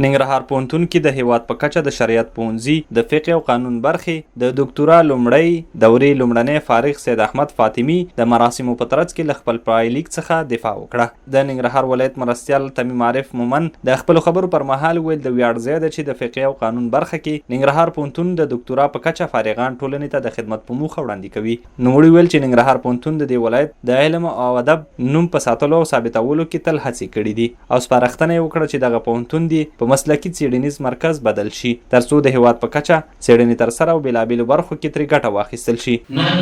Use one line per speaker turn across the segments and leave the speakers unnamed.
ننګرهار پوهنتون کې د هېواد په کچه د شرعیت پوهنځي د فقې او قانون برخې د دوکتورا لومړۍ دورې لومړنی فارغ سید احمد فاطمي د مراسمو په ترڅ کې له خپل پایلیک څخه دفاع وکړه. د ننګرهار ولایت مرستیال تمیم عارف مومند د خپلو خبرو پر مهال وویل، د ویاړ ځای ده چې د فقې او قانون برخه کې ننګرهار پوهنتون د دوکتورا په کچه فارغان ټولنې ته د خدمت په موخه وړاندې کوي. نوموړي وویل چې ننګرهار پوهنتون د دې ولایت د علم او ادب نوم په ساتلو او ثابتولو کې تل هڅې کړې دي او سپارښتنه یې وکړه چې دغه پوهنتون دې په مسلکي څېړنیز مرکز بدل شي ترڅو د هېواد په کچه څېړنې ترسره او بېلابېلو برخو کې ترې ګټه واخیستل شي.
نن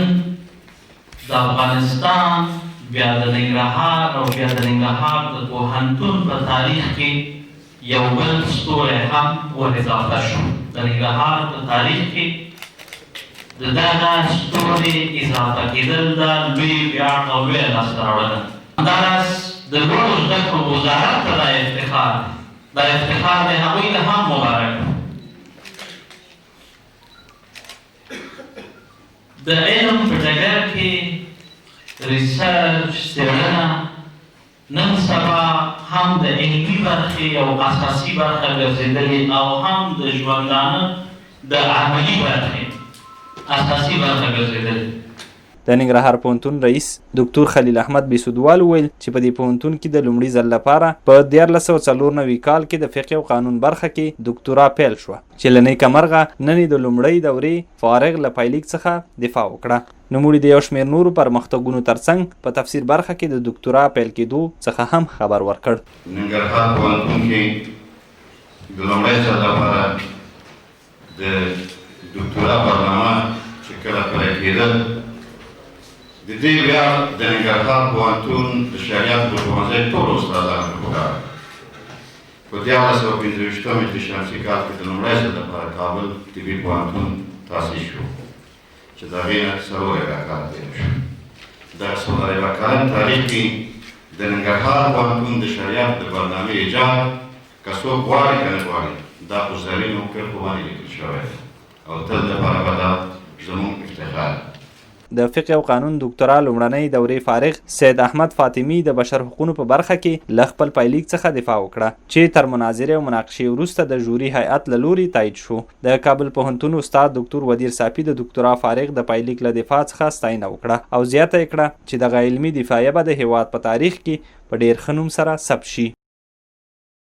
د افغانستان، بیا د ننګرهار او بیا د ننګرهار د پوهنتون په تاریخ کې یو بل ستوری هم ور اضافه شو. د ننګرهار په تاریخ کې د دغه ستوري اضافه کېدل دا لوی ویاړ او لویه لاسته راوړنه. همداراز د لوړو زده کړو وزارت ته دا افتخار دی، دا افتخار دی، هغوی ته هم مبارک وي. د علم په ډګر کې ریسرچ، څېړنه، نن سبا هم د علمي برخې یو اساسي برخه ګرځېدلې او هم د ژوندانه د عملي برخې اساسي برخه ګرځېدلې.
د ننګرهار پوهنتون رئیس دوکتور خلیل احمد بیسودوال وویل چې په دې پوهنتون کې د لومړي ځل لپاره په 1394 کال کې د فقې او قانون برخه کې دوکتورا پیل شوه چې له نیکه مرغه نن یې د لومړۍ دورې فارغ له پایلیک څخه دفاع وکړه. نوموړي د یو شمېر نورو پرمختګونو ترڅنګ په تفسیر برخه کې د دوکتورا پیل کېدو څخه هم خبر ورکړ.
ننګرهار پوهنتون کې د لومړی ځل لپاره د دوکتورا برنامه چې کله پلی کېده، د دې ویاړ د ننګرهار پوهنتون د شرعیاتو د پوهنځی ټولو استادانو ته پکار دی. په 1325 هجري شمسي کال کې د لومړی ځل لپاره کابل طبي پوهنتون تاسیس شو. چې د هغې نه 74 کاله تېر شو. دغه 74 کلن تاریخ کې د ننګرهار پوهنتون د شرعیاتو د برنامې ایجاد که څوک غواړي که نه غواړي دا په زرینو کرښو باندې لیکل شوی دی او تل دپاره به دا زموږ افتخار وي.
د فقې او قانون دوکتورا لومړنۍ دورې فارغ سید احمد فاطمي د بشر حقونو په برخه کې له خپل پایلیک څخه دفاع وکړه چې تر مناظرې او مناقشې وروسته د ژوري هیئت له لوري تایید شو. د کابل پوهنتون استاد دوکتور ودیر ساپي د دوکتورا فارغ د پایلیک له دفاع څخه ستاینه وکړه او زیاته یې کړه چې دغه علمي دفاعیه به د هېواد په تاریخ کې په ډېر ښه نوم سره ثبت شي.